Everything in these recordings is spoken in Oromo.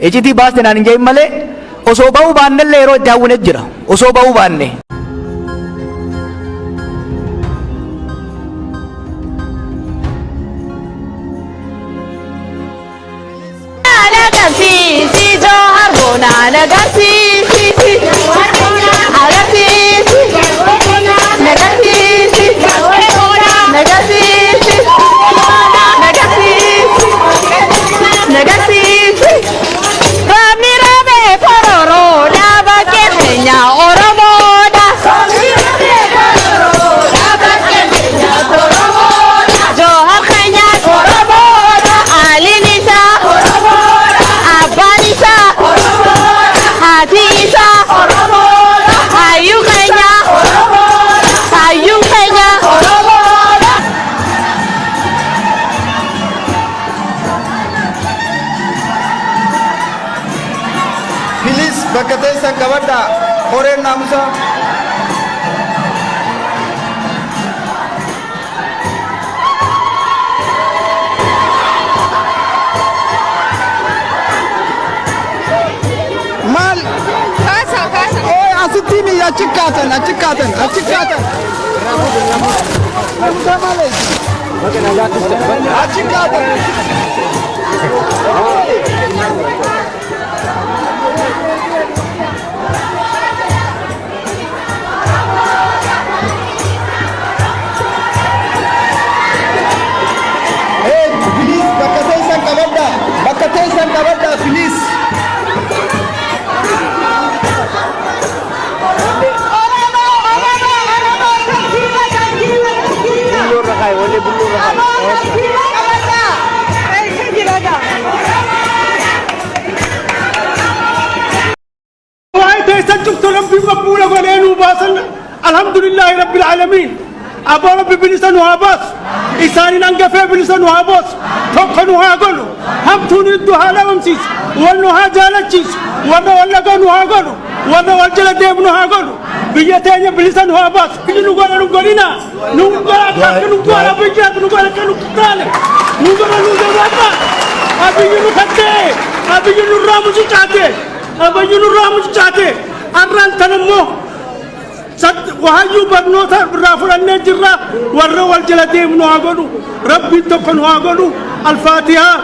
Icitii baaste naan hin jedhin malee osoo ba'uu baannellee yeroo itti hawwine jira. Osoo ba'uu baanne. Please bakka teessan qabadhaa. Koreen naamusaa. Maal? Ooy asitti mi achi kaatan achi kaatan achi kaatan. Naamusaa maal? Achi kaatan. Hey, please bakka teessan qabadhaa. Bakka teessan qabadhaa please. Waa'ee teessan cuftu Rabbiin maqbuula godhee nuu baasan, alhamdulillaahi rabbil aalamiin. Aboo Rabbi bilisa nu haa baasu, isaaniin hangafee bilisa nu haa baasu, tokko nu haa godhu, hamtuu nu iddoo haa dhabamsiisu, wal nu haa jaalachiisu, warra wal dhaga'u nu haa godhu, warra wal jala deemu nu haa godhu, biyya teenya bilisa nu haa baasu. Biyyi nu godha nu godhina nu godha, akka akka nu godha, biyya nu godha, akka nu taane nu godha, nu jabaadha. Abiyyi nu kattee, abiyyi nurraa mucucaate, abiyyi nurraa mucucaate. Arraan tan immoo wahayyuu barnoota irraa fudhannee jirra. Warra wal jala deemu nu haa godhu, Rabbiin tokko nu haa godhu. Alfaatihaa.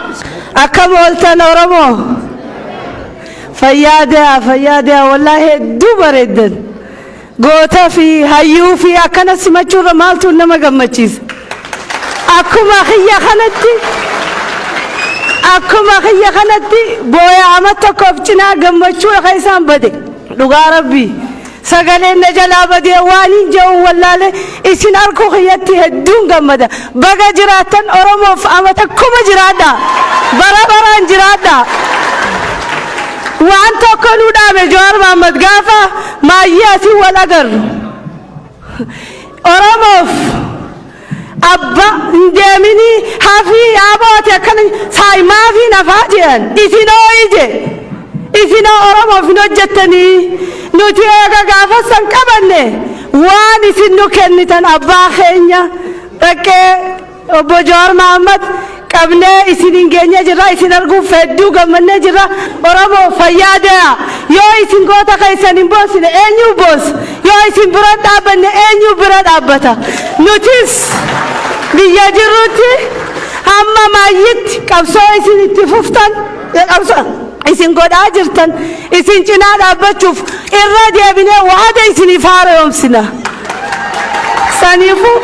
Akkam ooltan Oromoo? Fayyaa dee'a, fayyaa dee'a. Wallaahi hedduu bareeddan. Goota fi hayyuu fi akkana simachuurra maaltu nama gammachiisa? Akkuma kiyya kanatti, akkuma kiyya kanatti booya ama tokkoof cinaa gammachuu keessaan bade. Dhugaa Rabbii. Sagaleen na jalaa badee waan hin je'uun wallaale. Isin arkuu kiyyatti hedduun gammada. Baga jiraattan. Oromoof amata 1000 jiraadha. Bara baraan jiraadha. Waan tokko nu dhaame Jawaar Mahaammad gaafa maayyii asii wal agarru. Oromoof abba hin deeminii hafii yaabooti akkana saay maafii nafaa jedhan, isinoo ije isinoo Oromoof hin hojjettanii. Nuti eega gaafa san qabanne waan isin nu kennitan abbaa keenya Baqqee obbo Jawaar Mahaammad qabnee isin hin geenye jirra. Isin arguuf hedduu gammannee jirra. Oromoo fayyaa dee'a. Yoo isin goota keessan hin boonsine eenyu boonsa? Yoo isin bira dhaabbanne eenyu bira dhaabbata? Nutis biyya jirrutti hamma maayyitti qabsoo isin itti fuftan, qabsoo isin godhaa jirtan isin cinaa dhaabbachuuf irra deebinee waada isiniif haaromsina. Saniifuu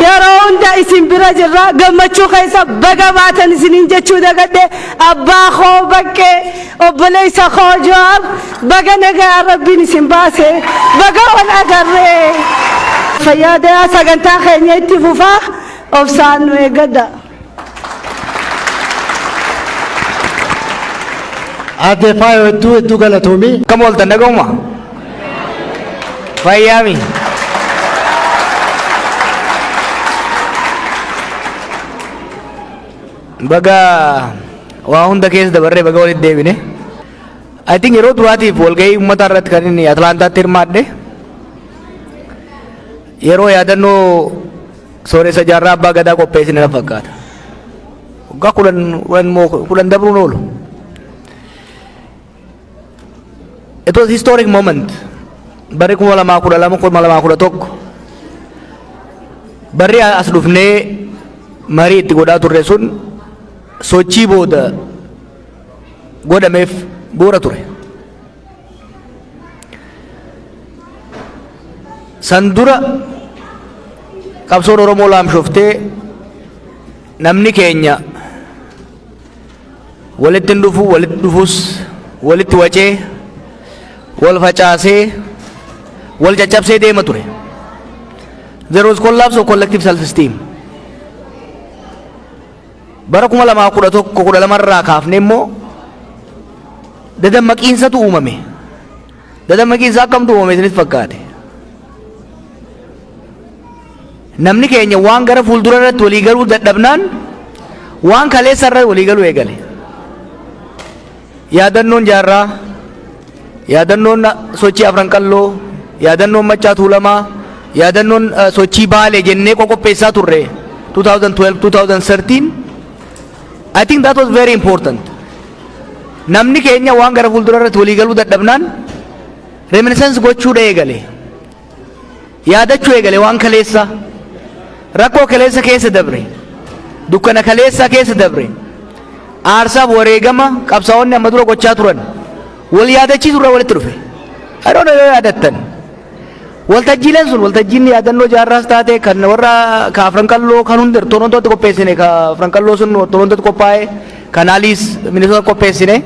yeroo hunda isin bira jirra. Gammachuu keessa baga baatan isiniin jechuu dagadhe. Abbaa koo Baqqee, obboleessa koo Jawaar, baga nagaan Rabbiin isin baase, baga wal agarree. Fayyaa dayaa. Sagantaa keenya itti fufaa, obsaan nu eeggadha. Aadde Faayoo, hedduu hedduu galatoomii. Akkam ooltan, dhaga'uma? Fayyaami. Baga waa hunda keessa dabarree baga walitti deebine. I think yeroo duraatiif walgahii uummataa irratti kan inni Atlaantaatti hirmaadhe yeroo yaadannoo Sooressa Jaarraa Abbaa Gadaa qopheessine na fakkaata. Waggaa 10, 10 moo 10 dabruun oolu. It was historic moment. Barri 2012, 2011 barri as dhufnee marii itti godhaa turre sun sochii booda godhameef bu'uura ture. San dura qabsoon Oromoo laamshoftee, namni keenya walitti hin dhufu, walitti dhufus walitti wacee, wal facaasee, wal caccabsee deema ture. There was collapse of collective self-esteem. Bara 2011, 12 irraa kaafne immoo dadammaqiinsatu uumame. Dadammaqiinsa akkamtu uumame isinitti fakkaate? Namni keenya waan gara fuuldura irratti walii galuu dadhabnaan, waan kaleessa irratti walii galuu eegale. Yaadannoon Jaarraa, yaadannoon sochii Afran Qalloo, yaadannoon Maccaa Tuulamaa, yaadannoon sochii Baalee jennee qoqopheessaa turre 2012, 2013, I think that was very important. Namni keenya waan gara fuuldura irratti walii galuu dadhabnaan reminiscence gochuudha eegale. Yaadachuu eegale waan kaleessa. Rakkoo kaleessa keessa dabre. Dukkana kaleessa keessa dabre. Aarsaaf wareegama qabsaa'onni amma dura gochaa turan. Wal yaadachiisu irra walitti dhufe. I don't know yoo yaadattan. Waltajjiileen sun, waltajjiin yaadannoo Jaarraas taate, kan warra ka Afran Qalloo, kan hundi Torontootti qopheessine, ka Afran Qalloo sun Torontootti qophaa'e, kan Aliis Minnesota qopheessine.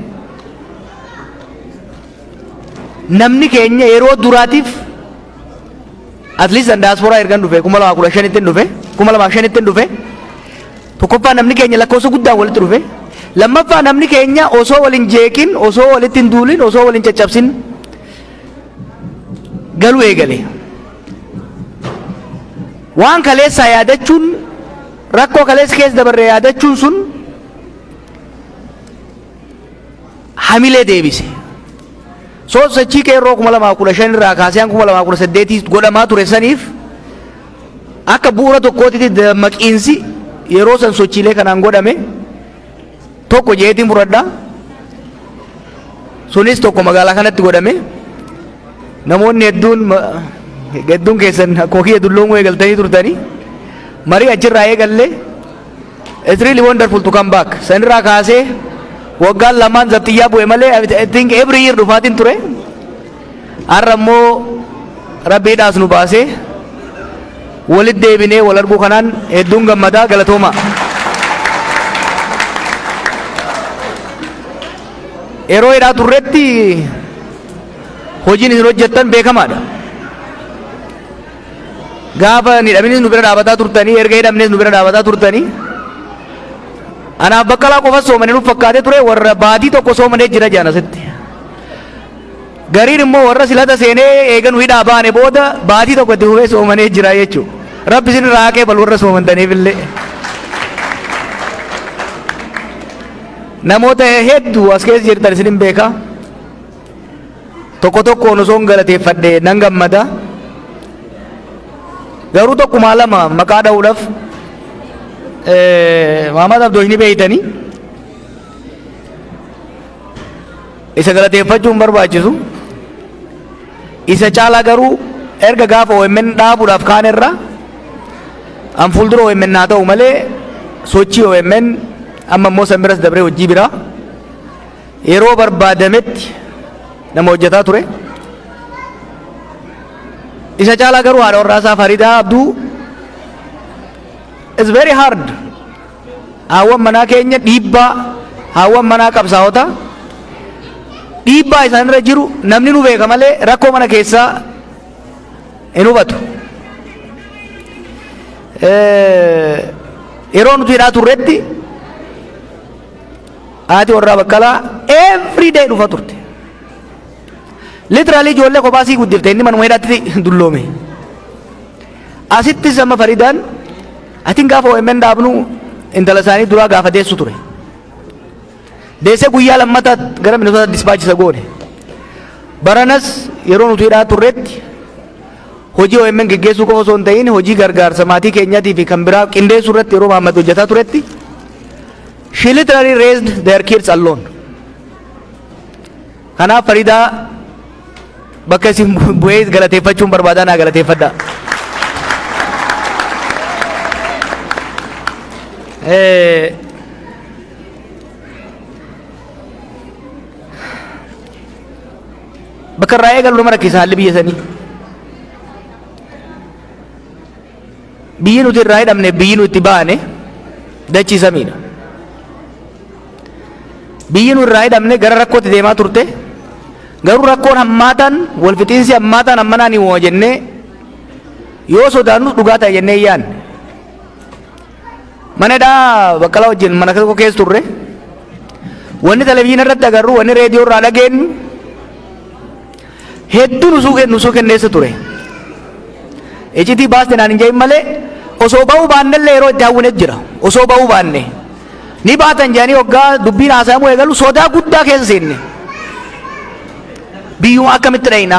Namni keenya yeroo duraatiif, at least an diaspora ergan dhufe 2015tti dhufe, 2005tti dhufe, tokkoffaa namni keenya lakkoofsa guddaan walitti dhufe, lammaffaa namni keenya osoo wal hin jeeqin, osoo walitti hin duulin, osoo wal hin caccabsin galuu eegale. Waan kaleessaa yaadachuun, rakkoo kaleessa keessa dabarre yaadachuun sun hamilee deebise. So sochii qeerroo 2015 irraa kaasee hanga 2018 godhamaa ture saniif akka bu'uura tokkootitti dammaqiinsi yeroo san sochiilee kanaan godhame tokko jeetiin fudhadha. Sunis tokko magaalaa kanatti godhame. Namoonni hedduun, hedduun keessan akkuma kiyya dulloomuu eegaltanii turtanii, marii achirraa eegallee. It's really wonderful to come back. Sanirraa kaasee waggaan lamaan zabxiyyaa bu'e malee I think every year dhufaatiin ture. Har'a immoo rabbiidhaas nu baasee walitti deebinee wal arguu kanaan hedduun gammadaa, galatooma. Yeroo hidhaa turretti hojiin isin hojjettan beekamaadha. Gaafa hin hidhaminis nu bira dhaabataa turtanii, erga hidhamnes nu bira dhaabataa turtanii. Anaaf Baqqalaa qofa soomanii nuuf fakkaatee ture, warra baatii tokko soomanee jira jedhan asitti. Gariin immoo warra silata seenee eega nu hidhaa baane booda baatii tokko itti fufee soomanee jira jechuudha. Rabbi isin irraa haa qeebalu warra soomantaniif illee. Namoota hedduu as keessa jirtan isin hin beekaa. Tokko tokkoon osoo hin galateeffadhe nan gammada. Garuu tokkumaa lama maqaa dha'uudhaaf, Mahamad Abdoosh ni beeytanii. Isa galateeffachuun barbaachisu. Isa caalaa garuu erga gaafa OMN dhaabuudhaaf kaan irra an fuuldura OMN haa ta'u malee, sochii OMN amma immoo san biras dabree hojii biraa yeroo barbaadametti nama hojjetaa ture. Isa caalaa garuu haadha warraasaa Faridaa Abduu, it's very hard. Haawwan manaa keenya dhiibbaa, haawwan manaa qabsaa'ota dhiibbaa isaanirra jiru namni nu beeka malee rakkoo mana keessaa hin hubatu. Yeroo nuti hidhaa turretti haati warraa Baqqalaa every day dhufa turte. Literally ijoollee kophaa sii guddifte, inni manuma hidhaatti dulloome. Asittis amma Faridaan, atiin gaafa OMN dhaabnu intala isaanii duraa gaafa deessu ture. Deessee guyyaa lammataa gara Minnesota dispatch isa goone. Baranas yeroo nuti hidhaa turretti hojii OMN geggeessuu qofa osoo hin ta'in hojii gargaarsa maatii keenyaatii fi kan biraa qindeessuu irratti yeroo Mahammad hojjetaa turetti she literally raised their kids alone. Kanaaf Faridaa Bakka isin bu'ee galateeffachuun barbaadaa naa galateeffadha. Bakka irraa eegalu nama rakkisa haalli biyya sanii. Biyyi nuti irraa hidhamne, biyyi nuti itti baane dachii samiidha. Biyyi nu irraa hidhamne gara rakkootti deemaa turte. Garuu rakkoon hammaataan, wal fixiinsi hammaataan hammanaa ni uumama jennee yoo sodaannu dhugaa ta'e jennee hin yaadne. Mana hidhaa Baqqalaa wajjin mana tokko keessa turre. Wanni televizyiina irratti agarru, wanni reediyoo irraa dhageenyu hedduu nusuu kenneessa ture. Icitii baaste naan hin jedhin malee, osoo ba'uu baannellee yeroo itti hawwine jira. Osoo ba'uu baanne. Ni baatan jedhanii hoggaa dubbiin haasa'amuu eegalu sodaa guddaa keessa seenne. Biyyuma akkamitti dhayina?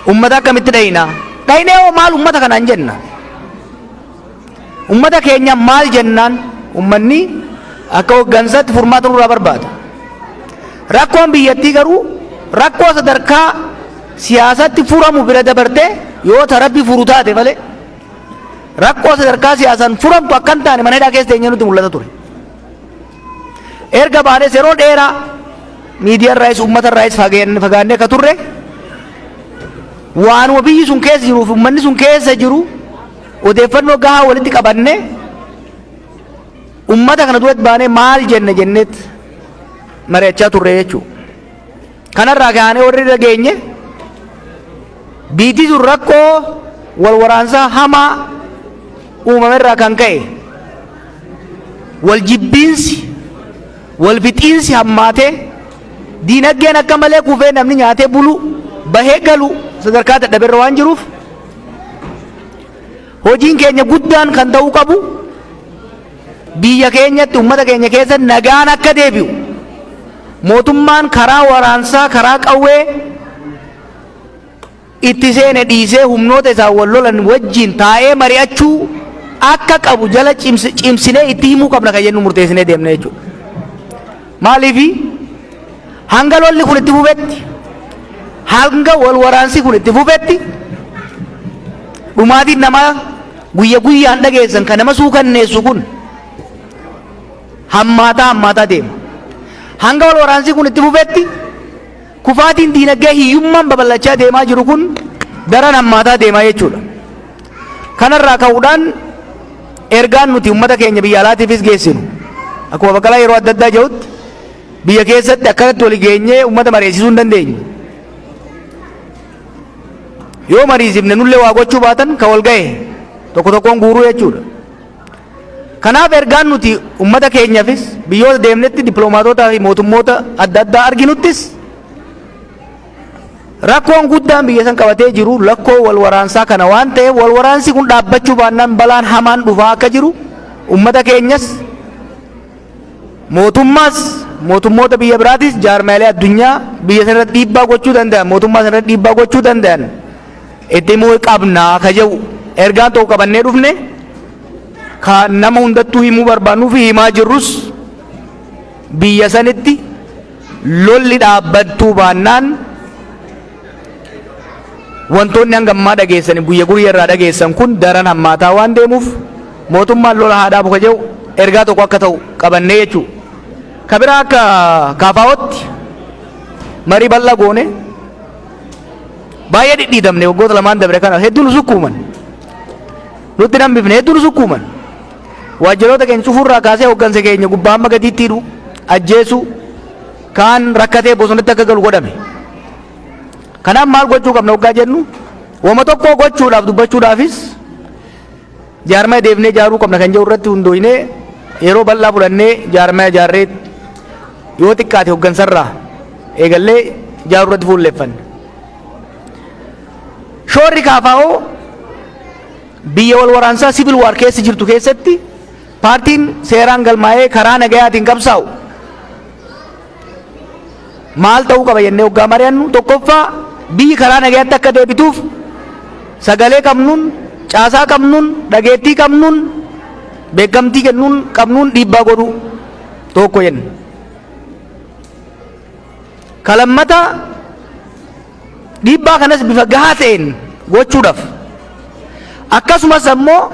Ummata akkamitti dhayina? Dhaynee hoo maal ummata kanaan jenna? Ummata keenya maal jennaan? Ummanni akka hoggansaatti furmaata nurraa barbaada. Rakkoon biyyattii garuu rakkoo sadarkaa siyaasatti furamu bira dabartee, yoo ta Rabbi furu taate malee, rakkoo sadarkaa siyaasaan furamtu akka hin taane mana hidhaa keessa teenyee nutti mul'ata ture. Erga baanes yeroo dheeraa miidiyaa irraayis uummata irraayis fagaannee akka turre, waanuma biyyi sun keessa jiruu fi uummanni sun keessa jiru odeeffannoo gahaa walitti qabannee uummata kana duratti baanee maal jenna jenneet mari'achaa turre jechuudha. Kanarraa kaanee warri irra geenye, biitii sun rakkoo wal waraansaa hamaa uumamerraa kan ka'e wal jibbiinsi, wal fixiinsi hammaatee, diinagdeen akka malee kufee, namni nyaatee bulu, bahee galu sadarkaa dadhaberra waan jiruuf, hojiin keenya guddaan kan ta'uu qabu biyya keenyatti, uummata keenya keessa nagaan akka deebi'u, mootummaan karaa waraansaa, karaa qawwee itti seene dhiisee humnoota isaan wal lolan wajjin taa'ee mari'achuu akka qabu jala cimsinee itti himuu qabna kan jennu murteessinee deemne jechuudha. Maaliifi, hanga lolli kun itti fufetti, hanga wal waraansi kun itti fufetti, dhumaatiin namaa guyya guyyaan dhageessan kan nama suukanneessu kun hammaataa hammaataa deema. Hanga wal waraansi kun itti fufetti, kufaatiin diinagdee, hiyyummaan babal'achaa deemaa jiru kun daran hammaataa deemaa jechuudha. Kanarraa ka'uudhaan ergaan nuti uummata keenya biyya alaatiifis geessinu, akkuma Baqqalaa yeroo adda addaa jedhutti, biyya keessatti akkanatti wali geenyee uummata mari'isiisuu hin dandeenyu. Yoo mariisifne nullee waa gochuu baatan, ka wal ga'e tokko tokkoon guuruu jechuudha. Kanaaf ergaan nuti uummata keenyaafis, biyyoota deemnetti dippiloomaatotaa fi mootummoota adda addaa arginuttis, rakkoon guddaan biyya san qabatee jiru rakkoo wal waraansaa kana waan ta'eef, wal waraansi kun dhaabbachuu baannaan balaan hamaan dhufaa akka jiru uummata keenyas, mootummaas, mootummoota biyya biraatis, jaarmaalee addunyaa biyya sana irratti dhiibbaa gochuu danda'an, mootummaa sana irratti dhiibbaa gochuu danda'an itti himuu qabnaa ka jedhu ergaan tokko qabannee dhufne. Ka nama hundattuu himuu barbaannuu fi himaa jirrus, biyya sanitti lolli dhaabbattuu baannaan wantoonni hanga ammaa dhageessan, guyya guyya irraa dhageessan kun daran hammaataa waan deemuuf, mootummaan lola haa dhaabu ka jedhu ergaa tokko akka ta'u qabannee jechuudha. Ka biraa, akka KFOtti marii bal'aa goone. Baay'ee dhidhiitamne. Waggoota 2n dabre kana hedduu nu sukkuuman. Nutti nambifne, hedduu nu sukkuuman. Waajjiroota keenya cufuurraa kaasee hooggansa keenya gubbaa hamma gadiitti hidhu, ajjeesu, kaan rakkatee bosonatti akka galu godhame. Kanaaf maal gochuu qabna hoggaa jennu, wama tokko gochuudhaaf dubbachuudhaafis jaarmaya deebinee ijaaruu qabna kan jedhu irratti hundooynee, yeroo bal'aa fudhannee jaarmaya ijaarree, yoo xiqqaate hooggansarraa eegallee ijaaruu irratti fuulleeffanne. Shoorri KFO biyya wal waraansaa, civil war keessa jirtu keessatti, paartiin seeraan galmaa'ee karaa nagayaatiin qabsaa'u maal ta'uu qaba jennee hoggaa mari'annu, tokkoffaa biyyi karaa nagayaatti akka deebituuf sagalee qabnuun, caasaa qabnuun, dhageettii qabnuun, beekamtii kennuun qabnuun dhiibbaa godhuu tokko jenna. Ka lammataa, Dhiibbaa kanas bifa gahaa ta'een gochuudhaaf, akkasumas ammoo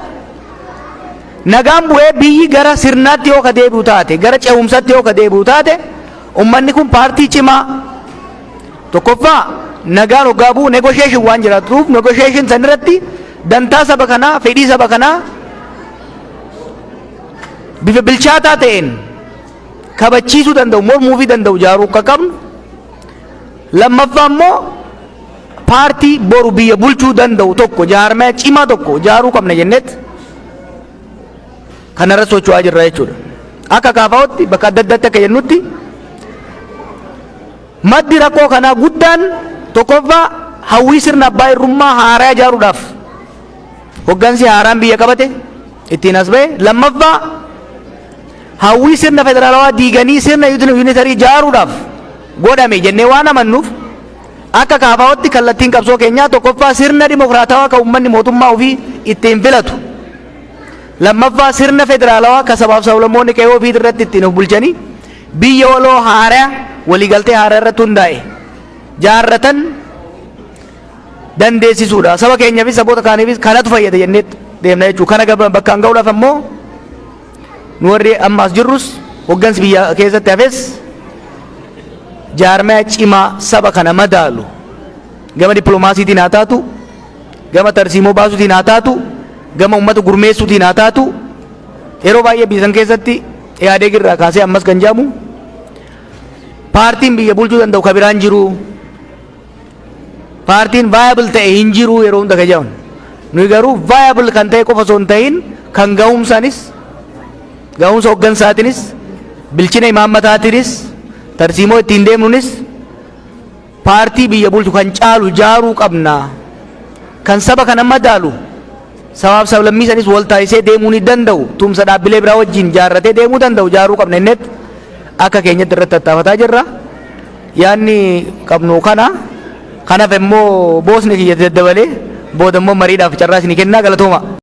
nagaan bu'ee biyyi gara sirnaatti yoo ka deebi'u taate, gara ce'umsatti yoo ka deebi'u taate, ummanni kun paartii cimaa, tokkoffaa nagaan hoggaa bu'u negotiation waan jiraatuuf, negotiation san irratti dantaa saba kanaa, fedhii saba kanaa bifa bilchaataa ta'een kabachiisuu danda'u, mormuufii danda'u jaaruu akka qabnu, lammaffaa immoo paartii boru biyya bulchuu danda'u tokko, jaarmaya cimaa tokko jaaruu qabna jenneet kanarra socho'aa jirra jechuudha. Akka KFOtti bakka adda addaatti akka jennutti, maddi rakkoo kanaa guddaan tokkoffaa hawwii sirna abbaa irrummaa haaraa ijaaruudhaaf hoggansi haaraan biyya qabate ittiin as ba'e, lammaffaa hawwii sirna federaalawaa diiganii sirna unitary ijaaruudhaaf godhame jennee waan amannuuf, akka KFOtti kallattiin qabsoo keenyaa tokkoffaa sirna dimokiraatawaa kan uummanni mootummaa ofii ittiin filatu, lammaffaa sirna federaalawaa kan sabaaf sablammoonni qe'ee ofii irratti ittiin of bulchanii biyya waloo haaraa waliigaltee haaraa irratti hundaa'e jaarratan dandeessisuudha. Saba keenyaafis saboota kaaniifis kanatu fayyada jennee deemna jechuudha. Kana bakkaan ga'uudhaaf ammoo nu warri ammaas jirrus, hoggansi biyya keessatti hafes, jaarmaya cimaa saba kana madaalu, gama dippiloomaasiitiin haa taatu, gama tarsiimoo baasuutiin haa taatu, gama uummata gurmeessuutiin haa taatu, yeroo baay'ee biyya san keessatti yaadee irraa kaasee ammas kan jedhamu paartiin biyya bulchuu danda'u ka biraan jiru, paartiin viable ta'e hin jiru yeroo hunda ka jedhamu. Nuyi garuu viable kan ta'e qofa osoo hin ta'in, kan ga'umsaanis, ga'umsa hoggansaatiinis, bilchina imaammataatiinis, tarsiimoo ittiin deemnunis paartii biyya bulchu kan caalu jaaruu qabna, kan saba kana madaalu, sabaaf sablammii sanis wal taasisee deemuu ni danda'u, tumsa dhaabbilee biraa wajjin jaarratee deemuu danda'u jaaruu qabna innet akka keenyatti irratti tattaafataa jirra. Yaanni qabnu kana. Kanaaf immoo boosni kiyya daddabalee booda immoo mariidhaaf carraa isinii kennaa. Galatooma.